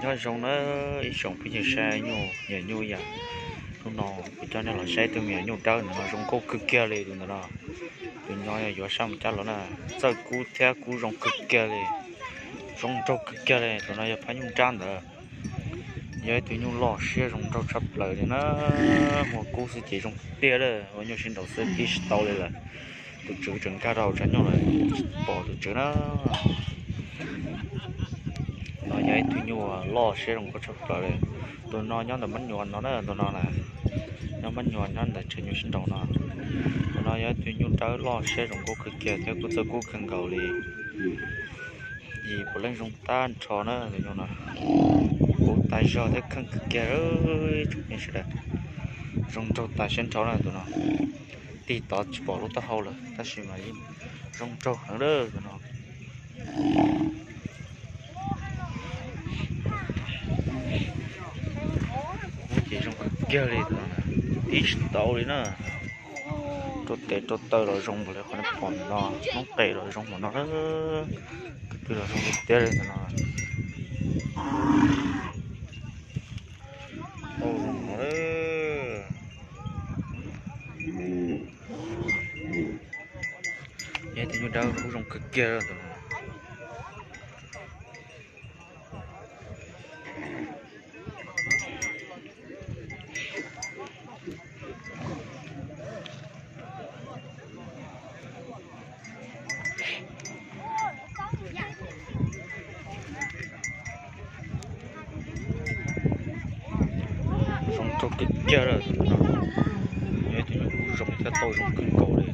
Nyob zoo na ib tsoom phooj ywg saib nyuj, me nyuam nyuj yom. Hnub no kuv coj nej los saib tus me nyuam nyuj dawb ntawm no zoo nkauj kawg kiag li tus ntawm no. Tus no yog yuav sab mus cab los na, txawj kub thiab kub zoo kawg kiag li, zoo nraug kawg kiag li. Tus no yog phab nyuj nrab ntawd, yog ib tug nyuj loj siab zoo nraug tshaj plaws li na. Muaj kub xwb ces zoo tiag lawm, ua nyuj sib nraus xwb tib tsis tau li lawm. Tus tswv tseem nkag rau hauv tshav nyuj lawm, tsis pom tus tswv na. No yog ib tug nyuj loj siab zoo nkauj tshaj plaws li. Tus no nyob ntawm mab nyuam no na, tus no na, nyob mab nyuam nyob ntawm tshav nyuj sib nraus no. Tus no yog ib tug nyuj dawb loj siab zoo nkauj kawg kiag thiab kuj txawj kub kawg nkaus li. Yim puav leej zoo tag nrho na, tus nyuj no kub tas zog thiab kheej kawg kiag, tsoom phooj ywg sawv daws. Zoo nraug tas siab nrho na tus no. Tig tod tsis pom lub taub hau lawm tab sis mas yeej zoo nraug heev lawm tus no. Kub ces zoo kawg kiag li tus no, tib tsis tau li na. Rau tes rau taw los zoo npaum li qhov nej pom no, noob qes los zoo npaum no, kwv tw los zoo tiag tiag li tus no. Tau zoo no. Yog ib tug nyuj dawb kub zoo kawg kiag tus no. Zoo nraug kawg kiag lawm, yog ib tug nyuj kub zoo thiab tau zoo kawg nkaus li.